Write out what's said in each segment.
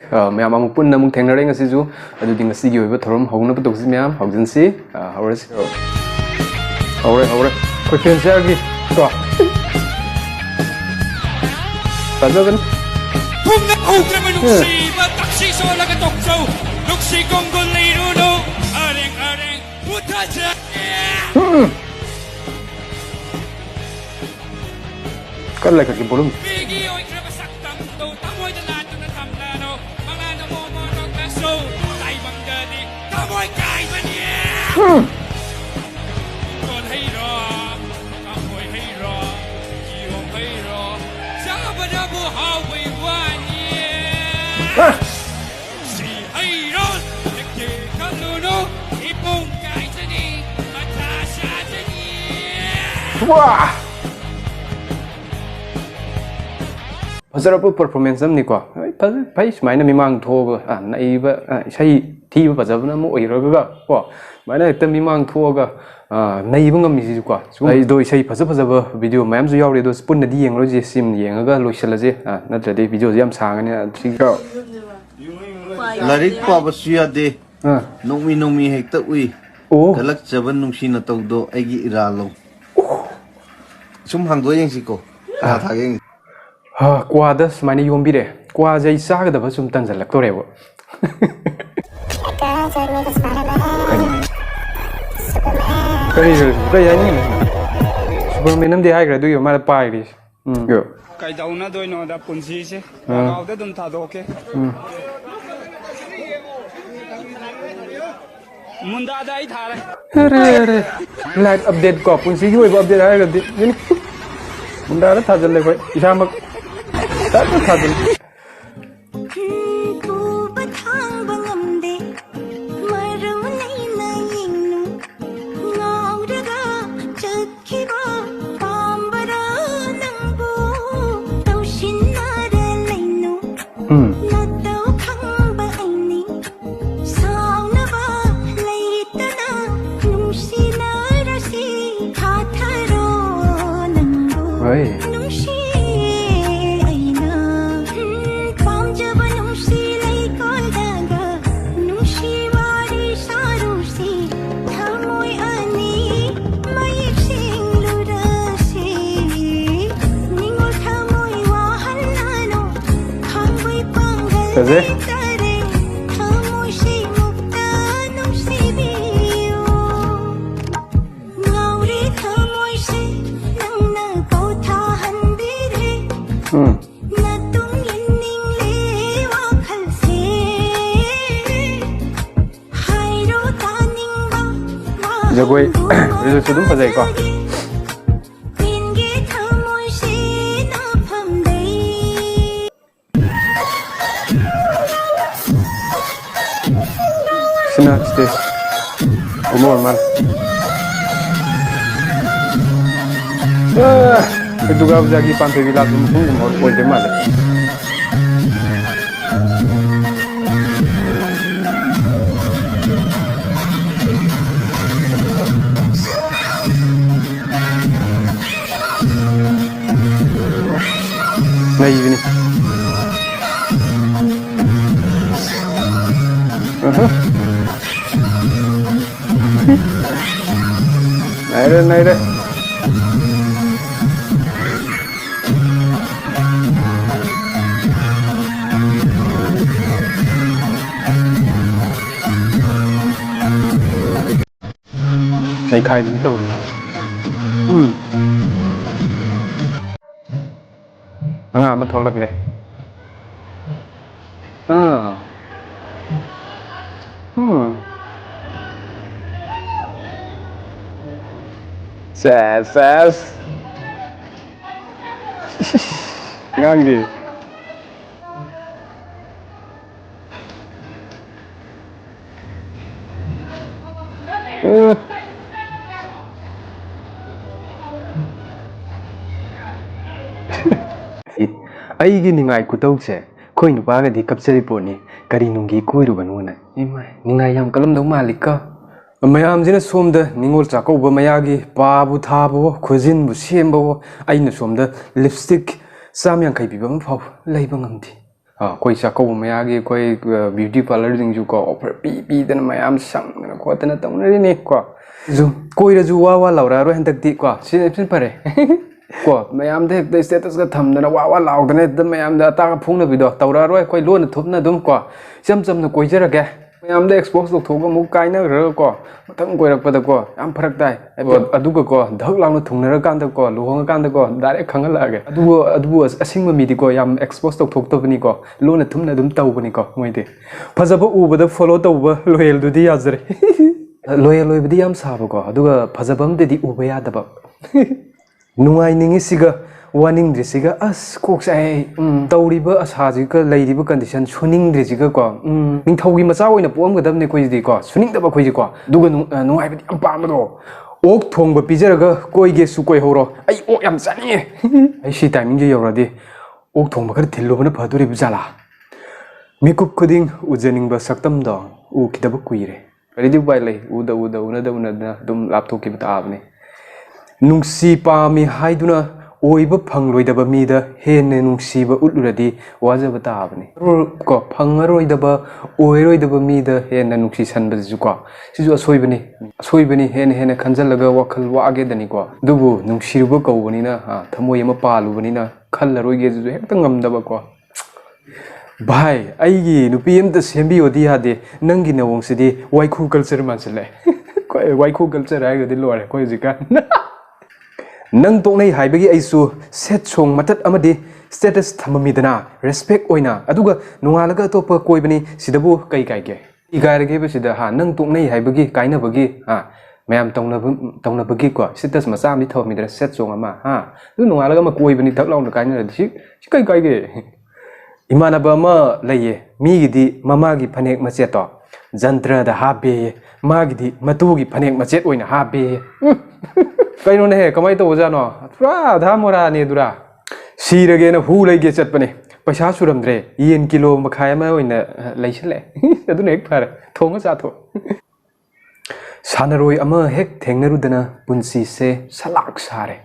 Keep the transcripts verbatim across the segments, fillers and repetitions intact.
ꯑ, ꯃꯌꯥꯝ ꯑꯃꯨꯛ ꯄꯨꯟꯅ ꯑꯃꯨꯛ ꯊꯦꯡꯅꯔꯦ ꯉꯁꯤꯁꯨ꯫ ꯑꯗꯨꯗꯤ ꯉꯁꯤꯒꯤ ꯑꯣꯏꯕ ꯊꯧꯔꯝ ꯍꯧꯅꯕ ꯇꯧꯁꯤ ꯃꯌꯥꯝ꯫ ꯍꯧꯖꯤꯟꯁꯤ꯫ ꯑ, ꯍꯧꯔꯁꯤ꯫ ꯍꯧꯔꯦ, ꯍꯧꯔꯦ꯫ ꯑꯩꯈꯣꯏ ꯐꯦꯟꯁꯤꯌꯔꯒꯤ ꯀꯣ꯫ ꯐꯖꯕꯅꯤ꯫ ꯄꯨꯝꯅ ꯍꯧꯈ꯭ꯔꯕ ꯅꯨꯡꯁꯤꯕ ꯇꯛꯁꯤ ꯁꯣꯜꯂꯒ ꯇꯣꯛꯆꯧ꯫ ꯅꯨꯡꯁꯤ ꯀꯣꯡꯒꯨꯜ ꯂꯩꯔꯨꯅꯨ꯫ ꯑꯔꯦꯡ ꯑꯔꯦꯡ ꯄꯨꯊꯖꯒꯦ꯫ ꯎꯝ꯫ ꯀꯟꯅ ꯂꯩꯈꯠꯀꯦ volume꯫ ꯃꯤꯒꯤ ꯑꯣꯏꯈ꯭ꯔꯕ ꯁꯛꯇꯝꯗꯣ ꯊꯃꯣꯏꯗ ꯂꯥꯠꯇꯨꯅ ꯊꯝꯂꯅꯨ꯫ ꯃꯉꯥꯜꯅ ꯃꯣꯃꯣꯟ ꯅꯣꯛꯂꯁꯨ ꯇꯥꯏꯕꯪꯗꯗꯤ ꯊꯃꯣꯏ ꯀꯥꯏꯕꯅꯤ꯫ ꯎꯝ꯫ ꯄꯨꯡꯗꯣꯟ ꯍꯩꯔꯣ, ꯀꯝꯐꯣꯏ ꯍꯩꯔꯣ, ꯀꯤꯍꯣꯝ ꯍꯩꯔꯣ, ꯆꯥꯕꯗꯕꯨ ꯍꯥꯎꯕꯩ ꯋꯥꯅꯤ꯫ ꯍꯥ꯫ ꯁꯤ ꯍꯩꯔꯣ, ꯍꯦꯛꯇ ꯈꯜꯂꯨꯅꯨ, ꯏꯄꯨꯡ ꯀꯥꯏꯖꯅꯤ, ꯃꯊꯥ ꯁꯥꯖꯅꯤ꯫ ꯋꯥ! ꯐꯖꯔꯕ performance ꯑꯃꯅꯤꯀꯣ꯫ ꯍꯣꯏ, ꯐꯖ-, ꯐꯩ, ꯁꯨꯃꯥꯏꯅ ꯃꯤꯃꯥꯡ ꯊꯣꯛꯑꯒ, ꯑ, ꯅꯩꯕ, ꯑ, ꯏꯁꯩ ꯊꯤꯕ ꯐꯖꯕꯅ ꯑꯃ ꯑꯣꯏꯔꯒ ꯀꯣ, ꯁꯨꯃꯥꯏꯅ ꯍꯦꯛꯇ ꯃꯤꯃꯥꯡ ꯊꯣꯛꯑꯒ, ꯑ, ꯅꯩꯕ ꯉꯝꯃꯤꯁꯤꯁꯨꯀꯣ꯫ ꯁꯨꯝ ꯑꯩꯗꯣ ꯏꯁꯩ ꯐꯖ ꯐꯖꯕ video ꯃꯌꯥꯝꯁꯨ ꯌꯥꯎꯔꯤ, ꯑꯗꯣ ꯄꯨꯟꯅꯗꯤ ꯌꯦꯡꯉꯔꯣꯏꯁꯦ, ꯁꯤꯃ ꯌꯦꯡꯉꯒ ꯂꯣꯏꯁꯤꯜꯂꯁꯦ, ꯑ, ꯅꯠꯇ꯭ꯔꯗꯤ videoꯁꯦ ꯌꯥꯝ ꯁꯥꯡꯉꯅꯤ꯫ ꯑ, ꯁꯤ-, ꯂꯥꯏꯔꯤꯛ ꯄꯥꯕꯁꯨ ꯌꯥꯗꯦ꯫ ꯑ꯫ ꯅꯣꯡꯃꯤ ꯅꯣꯡꯃꯤ ꯍꯦꯛꯇ ꯎꯏ꯫ ꯑꯣ꯫ ꯀꯜꯂꯛꯆꯕ ꯅꯨꯡꯁꯤ ꯅꯇꯧꯗꯣ ꯑꯩꯒꯤ ꯏꯔꯥꯜꯂꯣ꯫ ꯁꯨꯝ ꯍꯥꯡꯗꯣꯛꯑ ꯌꯦꯡꯁꯤꯀꯣ꯫ ꯀꯅꯥ ꯑ꯫ ꯊꯥꯒꯦ ꯌꯦꯡꯁꯤ꯫ ꯍꯥ, ꯀ꯭ꯋꯥꯗ ꯁꯨꯃꯥꯏꯅ ꯌꯣꯝꯕꯤꯔꯦ꯫ ꯀ꯭ꯋꯥꯁꯦ ꯑꯩ ꯆꯥꯒꯗꯕ ꯁꯨꯝ ꯇꯟꯁꯤꯜꯂꯛꯇꯣꯔꯦꯕ꯫ ꯀꯔꯤ, ꯀꯔꯤ, ꯀꯔꯤ ꯍꯥꯏꯅꯤꯡꯉꯤꯅꯣ? ꯁꯨꯄꯔꯃꯦꯟ ꯑꯃꯗꯤ ꯍꯥꯏꯈ꯭ꯔꯦ, ꯑꯗꯨꯒꯤ ꯃꯥꯅ ꯄꯥꯏꯔꯤꯁꯦ꯫ ꯎꯝ꯫ ꯀꯩꯗꯧꯅꯗꯣꯏꯅꯣꯗ ꯄꯨꯟꯁꯤꯁꯦ꯫ ꯑꯥ꯫ ꯂꯒꯥꯎꯗ ꯑꯗꯨꯝ ꯊꯥꯗꯣꯛꯀꯦ꯫ ꯎꯝ꯫ ꯃꯨꯟꯗꯥꯗ ꯑꯩ ꯊꯥꯔꯦ꯫ ꯑꯔꯦ, ꯑꯔꯦ꯫ Life update ꯀꯣ, ꯄꯨꯟꯁꯤꯒꯤ ꯑꯣꯏꯕ update ꯍꯥꯏꯔꯒꯗꯤ, ꯃꯨꯟꯗꯥꯗ ꯊꯥꯖꯤꯜꯂꯦ ꯑꯩꯈꯣꯏ, ꯏꯁꯥꯃꯛ꯫ ꯇꯞꯅ ꯊꯥꯖꯤꯜꯂꯦ꯫ ꯄꯨꯕ ꯊꯥꯡꯕ ꯉꯝꯗꯦ, ꯃꯔꯝ ꯂꯩꯅ ꯌꯦꯡꯅꯨ, ꯉꯥꯎꯔꯒ ꯆꯠꯈꯤꯕ ꯄꯥꯝꯕꯔꯥ ꯅꯪꯕꯨ? ꯇꯧꯁꯤꯟꯅꯔ ꯂꯩꯅꯨ, ꯎꯝ꯫ ꯅꯇꯧ ꯈꯪꯕ ꯑꯩꯅꯤ, ꯁꯥꯎꯅꯕ ꯂꯩꯇꯅ ꯅꯨꯡꯁꯤꯅꯔꯁꯤ, ꯊꯥꯊꯔꯣ ꯅꯪꯕꯨ꯫ ꯍꯣꯏ꯫ ꯅꯨꯡꯁꯤ ꯑꯩꯅ, ꯎꯝ, ꯄꯥꯝꯖꯕ ꯅꯨꯡꯁꯤ ꯐꯖꯩ꯫ ꯎꯝ꯫ ꯖꯒꯣꯏ ꯔꯤꯜꯁꯁꯨ ꯑꯗꯨꯝ ꯐꯖꯩꯀꯣ꯫ ꯁꯤꯅ ꯁ꯭ꯇꯦꯖ ꯑꯃ ꯑꯣꯏꯔ ꯃꯥꯜꯂꯦ꯫ ꯑꯥ, ꯑꯩꯈꯣꯏ ꯗꯨꯔꯒꯥ ꯄꯨꯖꯥꯒꯤ ꯄꯥꯟꯊꯣꯏꯕꯤ ꯂꯥꯠꯄ ꯃꯐꯝꯒꯨꯝꯕ ꯑꯣꯏꯗꯣꯏ ꯃꯥꯜꯂꯦ꯫ ꯅꯩꯕꯅꯤ꯫ ꯑꯍ꯫ ꯅꯩꯔꯦ, ꯅꯩꯔꯦ꯫ ꯅꯩꯈꯥꯏꯕꯤꯗꯧꯔꯤ꯫ ꯎꯝ꯫ ꯑꯉꯥꯡ ꯑꯃ ꯊꯣꯛꯂꯛꯂꯦ꯫ ꯑꯥ꯫ ꯎꯝ꯫ ꯁꯦꯁ, ꯁꯦꯁ꯫ ꯑꯉꯥꯡꯗꯤ꯫ ꯑꯩꯒꯤ ꯅꯤꯡꯉꯥꯏ ꯈꯨꯇꯧꯁꯦ ꯑꯩꯈꯣꯏ ꯅꯨꯄꯥꯒꯗꯤ ꯀꯞꯆꯔꯤ ꯄꯣꯠꯅꯤ, ꯀꯔꯤ ꯅꯨꯡꯒꯤ ꯀꯣꯏꯔꯨꯕꯅꯣꯅ꯫ ꯏꯃꯥꯏ, ꯅꯤꯡꯉꯥꯏ ꯌꯥꯝ ꯀꯜꯂꯝꯗꯧ ꯃꯥꯜꯂꯤꯀꯣ꯫ ꯃꯌꯥꯝꯁꯤꯅ ꯁꯣꯝꯗ ꯅꯤꯉꯣꯜ ꯆꯥꯛꯀꯧꯕ ꯃꯌꯥꯒꯤ ꯄꯥꯕꯨ ꯊꯥꯕꯋꯣ, ꯈꯨꯖꯤꯟꯕꯨ ꯁꯦꯝꯕꯋꯣ, ꯑꯩꯅ ꯁꯣꯝꯗ ꯂꯤꯞꯁꯇꯤꯛ ꯆꯥꯝ ꯌꯥꯡꯈꯩ ꯄꯤꯕ ꯑꯃ ꯐꯥꯎ ꯂꯩꯕ ꯉꯝꯗꯦ꯫ ꯑꯥ, ꯑꯩꯈꯣꯏ ꯆꯥꯛꯀꯧꯕ ꯃꯌꯥꯒꯤ ꯑꯩꯈꯣꯏ, ꯑ, ꯕ꯭ꯌꯨꯇꯤ ꯄꯥꯔꯂꯔꯁꯤꯡꯁꯨꯀꯣ ꯑꯣꯐꯔ ꯄꯤ ꯄꯤꯗꯅ ꯃꯌꯥꯝ ꯁꯪꯗꯅ ꯈꯣꯠꯇꯅ ꯇꯧꯅꯔꯤꯅꯤ ꯀꯣ꯫ ꯑꯗꯨ ꯀꯣꯏꯔꯁꯨ ꯋꯥ ꯋꯥ ꯂꯥꯎꯔꯛꯑꯔꯣꯏ ꯍꯟꯗꯛꯇꯤ ꯀꯣ꯫ ꯁꯤ, ꯁꯤ ꯐꯔꯦ꯫ ꯀꯣ, ꯃꯌꯥꯝꯗ ꯍꯦꯛꯇ status ꯀ ꯊꯝꯗꯅ ꯋꯥ ꯋꯥ ꯂꯥꯎꯗꯅ ꯍꯦꯛꯇ ꯃꯌꯥꯝꯗ ꯑꯇꯥꯒ ꯐꯣꯡꯅꯕꯤꯗꯣ ꯇꯧꯔꯛꯑꯔꯣꯏ꯫ ꯑꯩꯈꯣꯏ ꯂꯣꯟꯅ ꯊꯨꯞꯅ ꯑꯗꯨꯝ ꯀꯣ, ꯏꯆꯝ ꯆꯝꯅ ꯀꯣꯏꯖꯔꯒꯦ꯫ ꯃꯌꯥꯝꯗ expose ꯇꯧꯊꯣꯛꯑꯒ ꯑꯃꯨꯛ ꯀꯥꯏꯅꯈ꯭ꯔꯒ ꯀꯣ, ꯃꯊꯪ ꯀꯣꯏꯔꯛꯄꯗꯀꯣ ꯌꯥꯝ ꯐꯔꯛ ꯇꯥꯏ꯫ ꯑꯗꯨꯒ ꯀꯣ, ꯂꯨꯍꯣꯡꯉꯀꯥꯟꯗꯀꯣ direct ꯈꯪꯍꯜꯂꯛꯑꯒꯦ꯫ ꯑꯗꯨꯕꯨ, ꯑꯗꯨꯕꯨ ꯑꯁꯦꯡꯕ ꯃꯤꯗꯤꯀꯣ ꯌꯥꯝ expose ꯇꯧꯊꯣꯛꯇꯕꯅꯤꯀꯣ, ꯂꯣꯟꯅ ꯊꯨꯞꯅ ꯑꯗꯨꯝ ꯇꯧꯕꯅꯤꯀꯣ ꯃꯣꯏꯗꯤ꯫ ꯐꯖꯕ ꯎꯕꯗ follow ꯇꯧꯕ loyalꯗꯨꯗꯤ ꯌꯥꯖꯔꯦ꯫ Loyal ꯑꯣꯏꯕꯗꯤ ꯌꯥꯝ ꯁꯥꯕꯀꯣ, ꯑꯗꯨꯒ ꯐꯖꯕ ꯑꯝꯗꯗꯤ ꯎꯕ ꯌꯥꯗꯕ꯫ ꯅꯨꯡꯉꯥꯏꯅꯤꯡꯉꯤꯁꯤꯒ ꯋꯥꯅꯤꯡꯗ꯭ꯔꯤꯁꯤꯒ, ꯑꯁ, ꯀꯣꯛ ꯆꯥꯛꯑꯦ꯫ ꯎꯝ, ꯇꯧꯔꯤꯕ ꯑꯁꯥꯁꯤꯒ ꯂꯩꯔꯤꯕ condition ꯁꯨꯅꯤꯡꯗ꯭ꯔꯤꯁꯤꯒꯀꯣ, ꯎꯝ, ꯅꯤꯡꯊꯧꯒꯤ ꯃꯆꯥ ꯑꯣꯏꯅ ꯄꯣꯛꯑꯝꯒꯗꯕꯅꯦ ꯑꯩꯈꯣꯏꯁꯤꯗꯤꯀꯣ, ꯁꯨꯅꯤꯡꯗꯕ ꯑꯩꯈꯣꯏꯁꯤꯀꯣ꯫ ꯑꯗꯨꯒ ꯅꯨꯡ-, ꯑ, ꯅꯨꯡꯉꯥꯏꯕꯗꯤ ꯌꯥꯝ ꯄꯥꯝꯕꯗꯣ, ꯑꯣꯛ ꯊꯣꯡꯕ ꯄꯤꯖꯔꯒ ꯀꯣꯏꯒꯦꯁꯨ ꯀꯣꯏꯍꯧꯔꯣ, ꯑꯩ ꯑꯣꯛ ꯌꯥꯝ ꯆꯥꯅꯤꯡꯉꯦ꯫ ꯑꯩ ꯁꯤ timingꯁꯦ ꯌꯧꯔꯗꯤ ꯑꯣꯛ ꯊꯣꯡꯕ ꯈꯔ ꯊꯤꯜꯂꯨꯕꯅ ꯐꯗꯣꯔꯤꯕ ꯖꯥꯠꯂꯥ? ꯃꯤꯀꯨꯞ ꯈꯨꯗꯤꯡ ꯎꯖꯅꯤꯡꯕ ꯁꯛꯇꯝꯗꯣ ꯎꯈꯤꯗꯕ ꯀꯨꯏꯔꯦ꯫ ꯀꯔꯤꯗꯤ ꯎꯄꯥꯏ ꯂꯩ? ꯎꯗ ꯎꯗ, ꯎꯅꯗ ꯎꯅꯗꯅ ꯑꯗꯨꯝ ꯂꯥꯞꯊꯣꯛꯈꯤꯕ ꯇꯥꯕꯅꯤ꯫ ꯅꯨꯡꯁꯤ ꯄꯥꯝꯃꯤ ꯍꯥꯏꯗꯨꯅ ꯑꯣꯏꯕ ꯐꯪꯂꯣꯏꯗꯕ ꯃꯤꯗ ꯍꯦꯟꯅ ꯅꯨꯡꯁꯤꯕ ꯎꯠꯂꯨꯔꯗꯤ ꯋꯥꯖꯕ ꯇꯥꯕꯅꯤ꯫ ꯀꯣ, ꯐꯪꯉꯔꯣꯏꯗꯕ, ꯑꯣꯏꯔꯣꯏꯗꯕ ꯃꯤꯗ ꯍꯦꯟꯅ ꯅꯨꯡꯁꯤꯁꯟꯕꯁꯤꯁꯨ ꯀꯣ, ꯁꯤꯁꯨ ꯑꯁꯣꯏꯕꯅꯤ꯫ ꯑꯁꯣꯏꯕꯅꯤ, ꯍꯦꯟꯅ ꯍꯦꯟꯅ ꯈꯟꯖꯜꯂꯒ ꯋꯥꯈꯜ ꯋꯥꯒꯦꯗꯅꯤꯀꯣ꯫ ꯑꯗꯨꯕꯨ ꯅꯨꯡꯁꯤꯔꯨꯕ ꯀꯧꯕꯅꯤꯅ, ꯑ, ꯊꯃꯣꯏ ꯑꯃ ꯄꯥꯜꯂꯨꯕꯅꯤꯅ ꯈꯜꯂꯔꯣꯏꯒꯦ ꯑꯗꯨꯁꯨ ꯍꯦꯛꯇ ꯉꯝꯗꯕꯀꯣ꯫ ꯚꯥꯏ, ꯑꯩꯒꯤ ꯅꯨꯄꯤ ꯑꯝꯇ ꯁꯦꯝꯕꯤꯌꯣꯗꯤ ꯌꯥꯗꯦ, ꯅꯪꯒꯤ ꯅꯑꯣꯡꯁꯤꯗꯤ ꯋꯥꯏꯈꯨ culture ꯃꯥꯟꯁꯤꯜꯂꯛꯑꯦ꯫ ꯑꯩꯈꯣꯏ ꯋꯥꯏꯈꯨ culture ꯍꯥꯏꯔꯒꯗꯤ ꯂꯣꯏꯔꯦ ꯑꯩꯈꯣꯏ ꯍꯧꯖꯤꯛꯀꯥꯟ꯫ ꯅꯪ ꯇꯣꯛꯅꯩ ꯍꯥꯏꯕꯒꯤ ꯑꯩꯁꯨ sad song ꯃꯇꯠ ꯑꯃꯗꯤ status ꯊꯝꯃꯝꯃꯤꯗꯅ, respect ꯑꯣꯏꯅ, ꯑꯗꯨꯒ ꯅꯣꯡꯉꯥꯜꯂꯒ ꯑꯇꯣꯞꯄ ꯀꯣꯏꯕꯅꯤ, ꯁꯤꯗꯕꯨ ꯀꯩ ꯀꯥꯏꯒꯦ? ꯏꯀꯥꯏꯔꯒꯦꯕ ꯁꯤꯗ, ꯍꯥ? ꯅꯪ ꯇꯣꯛꯅꯩ ꯍꯥꯏꯕꯒꯤ, ꯀꯥꯏꯅꯕꯒꯤ, ꯍꯥ? ꯃꯌꯥꯝ ꯇꯧꯅꯕ, ꯇꯧꯅꯕꯒꯤꯀꯣ status ꯃꯆꯥ ꯑꯃꯗꯤ ꯊꯝꯃꯝꯃꯤꯗꯅ, sad song ꯑꯃ, ꯍꯥ? ꯑꯗꯨ ꯅꯣꯡꯉꯥꯜꯂꯒ ꯑꯃ ꯀꯣꯏꯕꯅꯤ ꯊꯛ ꯂꯥꯎꯅ ꯀꯥꯏꯅꯔꯗꯤ ꯁꯤ, ꯁꯤ ꯀꯩ ꯀꯥꯏꯒꯦ? ꯏꯃꯥꯟꯅꯕ ꯑꯃ ꯂꯩꯌꯦ, ꯃꯤꯒꯤꯗꯤ ꯃꯃꯥꯒꯤ ꯐꯅꯦꯛ ꯃꯆꯦꯠꯇꯣ ꯖꯟꯇ꯭ꯔꯗ ꯍꯥꯞꯄꯦꯌꯦ, ꯃꯥꯒꯤꯗꯤ ꯃꯇꯨꯒꯤ ꯐꯅꯦꯛ ꯃꯆꯦꯠ ꯑꯣꯏꯅ ꯍꯥꯞꯄꯦꯌꯦ꯫ ꯎꯝ꯫ ꯀꯩꯅꯣꯅꯦꯍꯦ, ꯀꯃꯥꯏꯅ ꯇꯧꯕꯖꯥꯠꯅꯣ? ꯄꯨꯔꯥ ꯑꯙꯥ ꯃꯣꯔꯥꯅꯦ ꯑꯗꯨꯔꯥ꯫ ꯁꯤꯔꯒꯦꯅ ꯍꯨ ꯂꯩꯒꯦ ꯆꯠꯄꯅꯦ, ꯄꯩꯁꯥ ꯁꯨꯔꯝꯗ꯭ꯔꯦ, ꯌꯦꯟ ꯀꯤꯂꯣ ꯃꯈꯥꯏ ꯑꯃ ꯑꯣꯏꯅ ꯂꯩꯁꯜꯂꯛꯑꯦ꯫ ꯑꯗꯨꯅ ꯍꯦꯛ ꯐꯔꯦ, ꯊꯣꯡꯉ ꯆꯥꯊꯣꯛ꯫ ꯁꯥꯟꯅꯔꯣꯏ ꯑꯃ ꯍꯦꯛ ꯊꯦꯡꯅꯔꯨꯗꯅ ꯄꯨꯟꯁꯤꯁꯦ ꯁꯂꯥꯛ ꯁꯥꯔꯦ꯫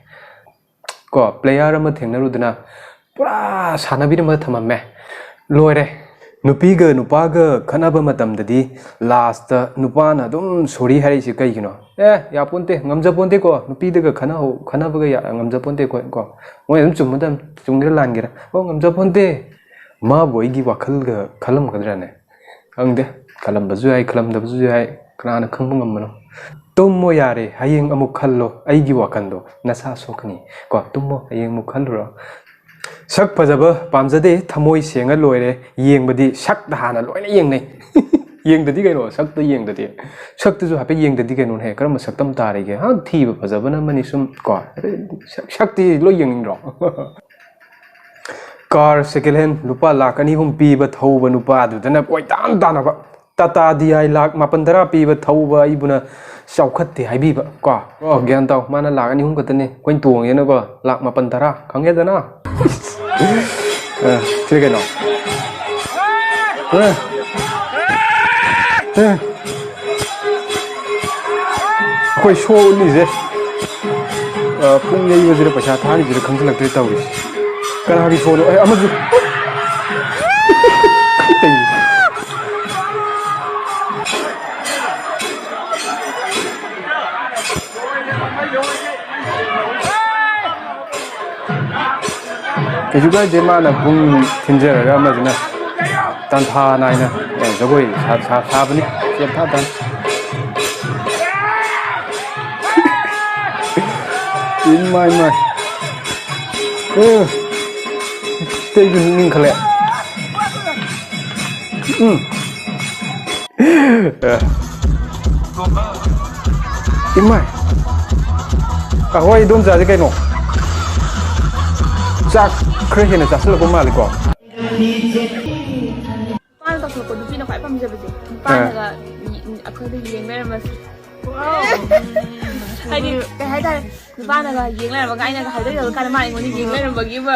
ꯀꯣ, player ꯑꯃ ꯊꯦꯡꯅꯔꯨꯗꯅ ꯄꯨꯔꯥ ꯁꯥꯟꯅꯕꯤꯔꯝꯃ ꯊꯝꯃꯝꯃꯦ꯫ ꯂꯣꯏꯔꯦ꯫ ꯅꯨꯄꯤꯒ ꯅꯨꯄꯥꯒ ꯈꯠꯅꯕ ꯃꯇꯝꯗꯗꯤ ꯂꯥꯁꯇ ꯅꯨꯄꯥꯅ ꯑꯗꯨꯝ ꯁꯣꯔꯤ ꯍꯥꯏꯔꯛꯏꯁꯦ ꯀꯩꯒꯤꯅꯣ? ꯑꯦ, ꯌꯥꯄꯣꯟꯇꯦ, ꯉꯝꯖꯄꯣꯟꯇꯦꯀꯣ, ꯅꯨꯄꯤꯗꯒ ꯈꯠꯅꯍꯧ-, ꯈꯠꯅꯕꯒ ꯌꯥ-, ꯉꯝꯖꯄꯣꯟꯇꯦ ꯀꯣ, ꯀꯣ꯫ ꯃꯣꯏ ꯑꯗꯨꯝ ꯆꯨꯝꯃꯗꯝ, ꯆꯨꯝꯒꯦꯔꯥ ꯂꯥꯟꯒꯦꯔꯥ꯫ ꯑꯣ, ꯉꯝꯖꯄꯣꯟꯇꯦ꯫ ꯃꯥꯕꯨ ꯑꯩꯒꯤ ꯋꯥꯈꯜꯒ ꯈꯜꯂꯝꯒꯗ꯭ꯔꯅꯦ? ꯈꯪꯗꯦ, ꯈꯜꯂꯝꯕꯁꯨ ꯌꯥꯏ, ꯈꯜꯂꯝꯗꯕꯁꯨ ꯌꯥꯏ, ꯀꯅꯥꯅ ꯈꯪꯕ ꯉꯝꯕꯅꯣ? ꯇꯨꯝꯃꯣ ꯌꯥꯔꯦ, ꯍꯌꯦꯡ ꯑꯃꯨꯛ ꯈꯜꯂꯣ, ꯑꯩꯒꯤ ꯋꯥꯈꯜꯗꯣ ꯅꯁꯥ ꯁꯣꯛꯀꯅꯤ ꯀꯣ, ꯇꯨꯝꯃꯣ, ꯍꯌꯦꯡ ꯑꯃꯨꯛ ꯈꯜꯂꯨꯔꯣ꯫ ꯁꯛ ꯐꯖꯕ ꯄꯥꯝꯖꯗꯦ, ꯊꯃꯣꯏ ꯁꯦꯡꯉ ꯂꯣꯏꯔꯦ, ꯌꯦꯡꯕꯗꯤ ꯁꯛꯇ ꯍꯥꯟꯅ ꯂꯣꯏꯅ ꯌꯦꯡꯅꯩ꯫ ꯌꯦꯡꯗꯗꯤ ꯀꯩꯅꯣ, ꯁꯛꯇ ꯌꯦꯡꯗꯗꯤ, ꯁꯛꯇꯁꯨ ꯍꯥꯏꯐꯦꯠ ꯌꯦꯡꯗꯗꯤ ꯀꯩꯅꯣꯅꯦ, ꯀꯔꯝꯕ ꯁꯛꯇꯝ ꯇꯥꯔꯤꯒꯦ? ꯍꯥ, ꯊꯤꯕ ꯐꯖꯕꯅ ꯑꯃꯅꯤ ꯁꯨꯝ ꯀꯣ, ꯁꯛ-, ꯁꯛꯇꯤ ꯂꯣꯏ ꯌꯦꯡꯅꯤꯡꯗ꯭ꯔꯣ? ꯀꯥꯔ ꯁꯦꯀꯦꯟ ꯍꯦꯟ ꯂꯨꯄꯥ ꯂꯥꯛ ꯑꯅꯤ ꯑꯍꯨꯝ ꯄꯤꯕ ꯊꯧꯕ ꯅꯨꯄꯥꯗꯨꯗꯅ ꯀꯣꯏꯇꯥꯟ ꯇꯥꯟꯅꯕ꯫ ꯇꯥꯇꯥ ꯗꯤ ꯑꯥꯏ ꯂꯥꯛ ꯃꯥꯄꯟ ꯇꯔꯥ ꯄꯤꯕ ꯊꯧꯕ ꯑꯩꯕꯨꯅ ꯆꯥꯎꯈꯠꯇꯦ ꯍꯥꯏꯕꯤꯕ ꯀꯣ꯫ ꯑꯣ, ꯒ꯭ꯌꯥꯟ ꯇꯥꯎ, ꯃꯥꯅ ꯂꯥꯛ ꯑꯅꯤ ꯑꯍꯨꯝ ꯈꯛꯇꯅꯦ ꯑꯩꯈꯣꯏꯅ ꯇꯣꯡꯉꯦꯅꯀꯣ, ꯂꯥꯛ ꯃꯥꯄꯟ ꯇꯔꯥ ꯈꯪꯉꯦꯗꯅ? ꯑ, ꯁꯤꯗ ꯀꯩꯅꯣ? ꯑ, ꯑ꯫ ꯑꯩꯈꯣꯏ ꯁꯣ ꯎꯠꯂꯤꯁꯦ, ꯑ, ꯄꯨꯡ ꯌꯩꯕꯁꯤꯗ ꯄꯩꯁꯥ ꯊꯥꯔꯤꯁꯤꯗ ꯈꯪꯖꯤꯜꯂꯛꯇ꯭ꯔꯦ ꯇꯧꯔꯤꯁꯦ꯫ ꯀꯅꯥꯒꯤ ꯁꯣꯅꯣ? ꯑꯦ, ꯑꯃꯁꯨ꯫ ꯀꯩꯁꯨ ꯀꯥꯏꯗꯦ, ꯃꯥꯅ ꯄꯨꯡ ꯊꯤꯟꯖꯔꯒ ꯑꯃꯁꯤꯅ ꯇꯥꯟꯊꯥ ꯅꯥꯏꯅ ꯖꯒꯣꯏ ꯁꯥ-, ꯁꯥ-, ꯁꯥꯕꯅꯤ꯫ ꯆꯦꯞꯊꯥ ꯇꯥꯅꯤ꯫ ꯏꯃꯥꯏ, ꯏꯃꯥꯏ꯫ ꯎꯝ꯫ ꯏꯁꯩꯗꯨ ꯅꯤꯡꯈꯠꯂꯦ꯫ ꯎꯝ꯫ ꯏꯃꯥꯏ꯫ ꯑꯍꯣꯏ, ꯏꯗꯣꯝꯆꯥꯁꯦ ꯀꯩꯅꯣ? ꯆꯥꯛ ꯈꯔ ꯍꯦꯟꯅ ꯆꯥꯁꯤꯜꯂꯛꯄ ꯃꯥꯜꯂꯤꯀꯣ? ꯅꯨꯄꯥꯅ ꯇꯧꯊꯣꯔꯛꯄ ꯅꯨꯄꯤꯅ ꯈ꯭ꯋꯥꯏ ꯄꯥꯝꯖꯕꯁꯦ꯫ ꯅꯨꯄꯥꯅꯒ ꯌꯦ-, ꯑꯩꯈꯣꯏꯗ ꯌꯦꯡ ꯂꯩꯔꯝꯕꯁꯦ꯫ ꯍꯥꯏꯗꯤ, ꯀꯩ ꯍꯥꯏꯇꯥꯔꯦ? ꯅꯨꯄꯥꯅꯒ ꯌꯦꯡ ꯂꯩꯔꯝꯃꯒ ꯑꯩꯅꯒ ꯍꯥꯏꯗꯣꯛꯑꯒ ꯀꯥꯟꯗ ꯃꯥ ꯑꯩꯉꯣꯟꯗ ꯌꯦꯡ ꯂꯩꯔꯝꯕꯒꯤ ꯑꯃ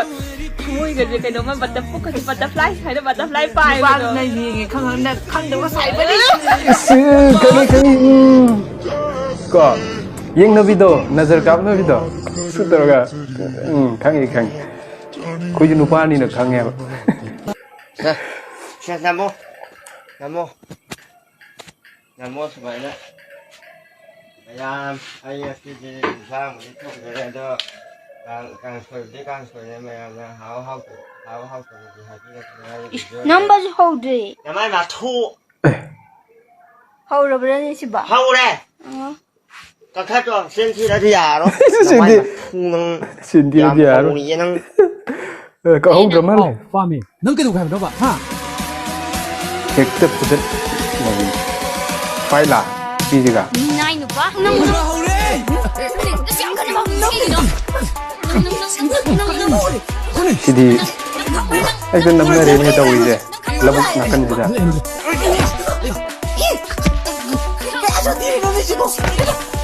ꯊꯃꯣꯏꯒꯁꯦ ꯀꯩꯅꯣꯝꯃ ꯕꯇꯔ-, ꯄꯨꯛꯀꯁꯦ ꯕꯇꯔꯐ꯭ꯂꯥꯏ ꯍꯥꯏꯅ ꯕꯇꯔꯐ꯭ꯂꯥꯏ ꯄꯥꯏꯕꯗꯣ꯫ ꯅꯨꯄꯥꯗꯨꯅ ꯌꯦꯡꯉꯦ ꯈꯪꯉꯒ ꯈꯪꯗꯕ ꯁꯥꯏꯕꯅꯤ꯫ ꯑꯁ, ꯈꯪꯉꯤ, ꯈꯪꯉꯤ, ꯎꯝ꯫ ꯀꯣ, ꯌꯦꯡꯅꯕꯤꯗꯣ, ꯅꯖꯔ ꯀꯥꯞꯅꯕꯤꯗꯣ, ꯁꯨꯠ ꯇꯧꯔꯒ, ꯎꯝ, ꯈꯪꯉꯤ, ꯈꯪꯉꯤ꯫ ꯑꯩꯈꯣꯏꯁꯨ ꯅꯨꯄꯥꯅꯤꯅ ꯈꯪꯉꯦꯕ꯫ ꯁꯦ, ꯅꯝꯃꯣ꯫ ꯅꯝꯃꯣ꯫ ꯅꯝꯃꯣ ꯁꯨꯃꯥꯏꯅ꯫ ꯃꯌꯥꯝ, ꯑꯩ ꯉꯁꯤꯗꯤ ꯏꯟꯁꯥꯡꯕꯨꯗꯤ ꯊꯣꯡꯖꯔꯦ, ꯑꯗꯣ ꯀꯥꯡ-, ꯀꯥꯡꯁꯣꯏꯕꯨꯗꯤ ꯀꯥꯡꯁꯣꯏꯅꯦ, ꯃꯌꯥꯝꯅ ꯍꯥꯎ ꯍꯥꯎꯇꯕ, ꯍꯥꯎ ꯍꯥꯎꯇꯕꯗꯤ ꯍꯥꯏꯕꯤꯔꯛꯀꯅꯨ꯫ ꯑꯩ ꯏꯁ, video ꯅꯝꯕꯁꯨ ꯍꯧꯗ꯭ꯔꯤ꯫ ꯅꯃꯥꯏ ꯃꯥꯊꯨ꯫ ꯍꯧꯔꯕ꯭ꯔꯅꯦ ꯁꯤꯕꯣ? ꯍꯧꯔꯦ꯫ ꯑꯣ꯫ ꯀꯛꯊꯠꯂꯣ, ꯆꯤꯟ ꯊꯤꯔꯗꯤ ꯌꯥꯔꯣꯏ꯫ ꯁꯤꯗꯤ ꯅꯃꯥꯏ ꯃꯥꯊꯨ ꯅꯪ꯫ ꯆꯤꯟ ꯊꯤꯔꯗꯤ ꯌꯥꯝ ꯌꯥꯔꯣꯏ꯫ ꯍꯧꯔꯤꯌꯦ ꯅꯪ꯫ ꯑꯦ, ꯀꯛꯍꯧꯗ꯭ꯔ ꯃꯥꯜꯂꯦ꯫ ꯑꯣ, ꯄꯥꯝꯃꯤ꯫ ꯅꯪ ꯀꯩꯗꯧꯒꯦ ꯍꯥꯏꯕꯅꯣꯕ? ꯍꯥ? ꯍꯦꯛꯇ ꯐꯨꯗꯠ-, ꯄꯥꯏꯂꯥ ꯅꯨꯄꯤꯁꯤꯒ꯫ ꯃꯤꯅꯥꯏ ꯅꯨꯄꯥ, ꯅꯪ, ꯅꯪ, ꯍꯧꯔꯦ! ꯑꯁ, ꯌꯥꯝ ꯀꯟꯅ ꯃꯥꯡꯍꯟꯕ ꯀꯩꯒꯤꯅꯣ? ꯅꯪ, ꯅꯪ, ꯅꯪ, ꯅꯪ, ꯅꯪ, ꯅꯪ, ꯁꯤꯗꯤ ꯅꯪ, ꯅꯪ, ꯍꯦꯛꯇ ꯅꯝꯅꯔꯦꯅꯦ ꯇꯧꯔꯤꯁꯦ, ꯂꯧꯕꯨꯛ ꯅꯥꯀꯟꯁꯤꯗ꯫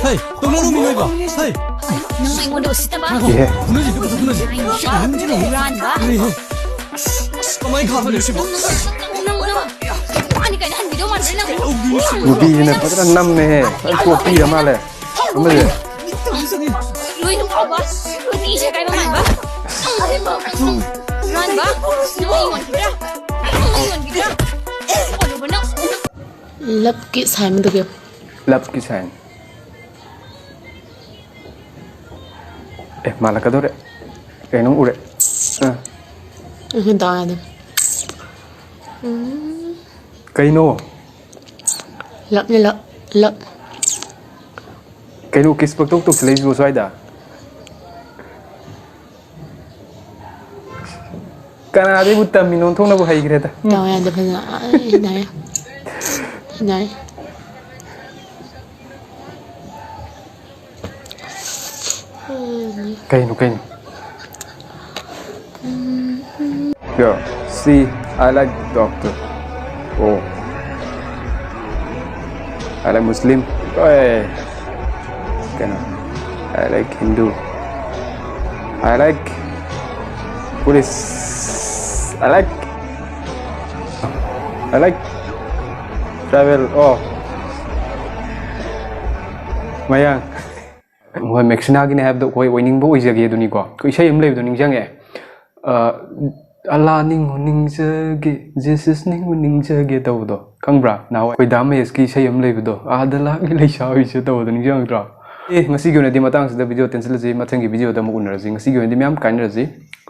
ꯍꯦ, ꯇꯧꯅꯔꯨ ꯃꯤꯑꯣꯏꯕ꯫ ꯍꯦ꯫ ꯅꯪ ꯑꯩꯉꯣꯟꯗ ꯎꯁꯤꯠꯇꯕ꯫ ꯏꯍꯦ꯫ ꯐꯨꯅꯁꯤ, ꯐꯨꯅꯁꯤ, ꯐꯨꯅꯁꯤ꯫ ꯍꯨꯔꯥꯟꯕ꯫ ꯏꯍꯦ꯫ ꯑꯁ, ꯀꯃꯥꯏꯅ ꯈꯥꯝꯃꯤꯅꯣ ꯁꯤꯕꯣ? ꯅꯪ, ꯅꯪ, ꯅꯨꯄꯥꯅꯤ ꯀꯥꯏꯅ ꯍꯟꯕꯤꯗꯧ ꯃꯥꯟꯕ꯭ꯔꯥ ꯅꯪ? ꯅꯨꯄꯤꯁꯤꯅ ꯐꯖꯅ ꯅꯝꯃꯦꯍꯦ꯫ ꯐꯖꯅ ꯆꯣꯞꯄꯤꯔ ꯃꯥꯜꯂꯦ꯫ ꯑꯃꯁꯦ꯫ ꯂꯣꯏꯅ ꯐꯥꯎꯕ ꯅꯨꯄꯤꯁꯦ ꯀꯥꯏꯕ ꯃꯥꯟꯕ? ꯍꯨꯔꯥꯟꯕ? ꯅꯪ ꯑꯩ ꯌꯣꯟꯈꯤꯗ꯭ꯔꯥ? ꯅꯪ ꯑꯩ ꯌꯣꯟꯈꯤꯗ꯭ꯔꯥ? ꯂꯞꯀꯤ ꯁꯥꯏꯟ ꯑꯃ ꯇꯧꯕꯤꯌꯨ꯫ ꯂꯞꯀꯤ ꯁꯥꯏꯟ꯫ ꯑꯦ, ꯃꯥꯜꯂꯛꯀꯗꯧꯔꯦ꯫ ꯀꯩꯅꯣꯝ ꯎꯔꯦ꯫ ꯑ꯫ ꯎꯝ, ꯗꯥꯎ ꯌꯥꯗꯦ꯫ ꯎꯝ꯫ ꯀꯩꯅꯣ? ꯂꯞꯅꯦ, ꯂꯞ, ꯂꯞ꯫ ꯀꯩꯅꯣ ꯀꯤꯁ ꯄꯪꯇꯧ ꯇꯧꯁꯤꯜꯂꯛꯏꯁꯤꯕꯣ ꯁ꯭ꯋꯥꯏꯗ? ꯀꯅꯥꯗꯩꯕꯨ ꯇꯝꯃꯤꯅꯣ? ꯑꯣꯟꯊꯣꯛꯅꯕꯨ ꯍꯩꯈ꯭ꯔꯦꯗ꯫ ꯎꯝ꯫ ꯗꯥꯎ ꯌꯥꯗꯦ ꯐꯖꯅ꯫ ꯑꯩ ꯅꯥꯏ꯫ ꯅꯥꯏ꯫ ꯀꯩꯅꯣ, ꯀꯩꯅꯣ? Yo, see, I like doctor. Oh. I like Muslim. Hey. Kena. I like Hindu. I like police. I like, I like travel. Oh. ꯃꯌꯥꯡ꯫ ꯍꯣꯏ, ꯃꯦꯛꯁꯤꯅꯥꯒꯤꯅꯦ ꯍꯥꯏꯕꯗꯣ ꯑꯩꯈꯣꯏ ꯑꯣꯏꯅꯤꯡꯕ ꯑꯣꯏꯖꯒꯦ ꯑꯗꯨꯅꯤꯀꯣ꯫ ꯑꯩꯈꯣꯏ ꯏꯁꯩ ꯑꯃ ꯂꯩꯕꯗꯣ ꯅꯤꯡꯁꯤꯡꯉꯦ꯫ ꯑ, "ꯑꯂꯥ ꯅꯤꯡꯉꯨ ꯅꯤꯡꯖꯒꯦ, ꯖꯤꯁꯁ ꯅꯤꯡꯉꯨ ꯅꯤꯡꯖꯒꯦ" ꯇꯧꯕꯗꯣ ꯈꯪꯕ꯭ꯔꯥ? ꯅꯍꯥꯟꯋꯥꯏ ꯑꯩꯈꯣꯏ ꯗꯥ ꯃꯍꯦꯁꯀꯤ ꯏꯁꯩ ꯑꯃ ꯂꯩꯕꯗꯣ, "ꯑꯥꯗ ꯂꯥꯛꯂꯤ ꯂꯩꯁꯥꯕꯤꯁꯦ" ꯇꯧꯕꯗꯣ ꯅꯤꯡꯁꯤꯡꯉꯛꯇ꯭ꯔꯣ? ꯑꯦ, ꯉꯁꯤꯒꯤ ꯑꯣꯏꯅꯗꯤ ꯃꯇꯥꯡꯁꯤꯗ ꯚꯤꯗꯤꯑꯣ ꯇꯦꯟꯁꯤꯜꯂꯁꯤ, ꯃꯊꯪꯒꯤ ꯚꯤꯗꯤꯑꯣꯗ ꯑꯃꯨꯛ ꯎꯅꯔꯁꯤ꯫ ꯉꯁꯤꯒꯤ ꯑꯣꯏꯅꯗꯤ ꯃꯌꯥꯝ ꯀꯥꯏꯅꯔꯁꯤ꯫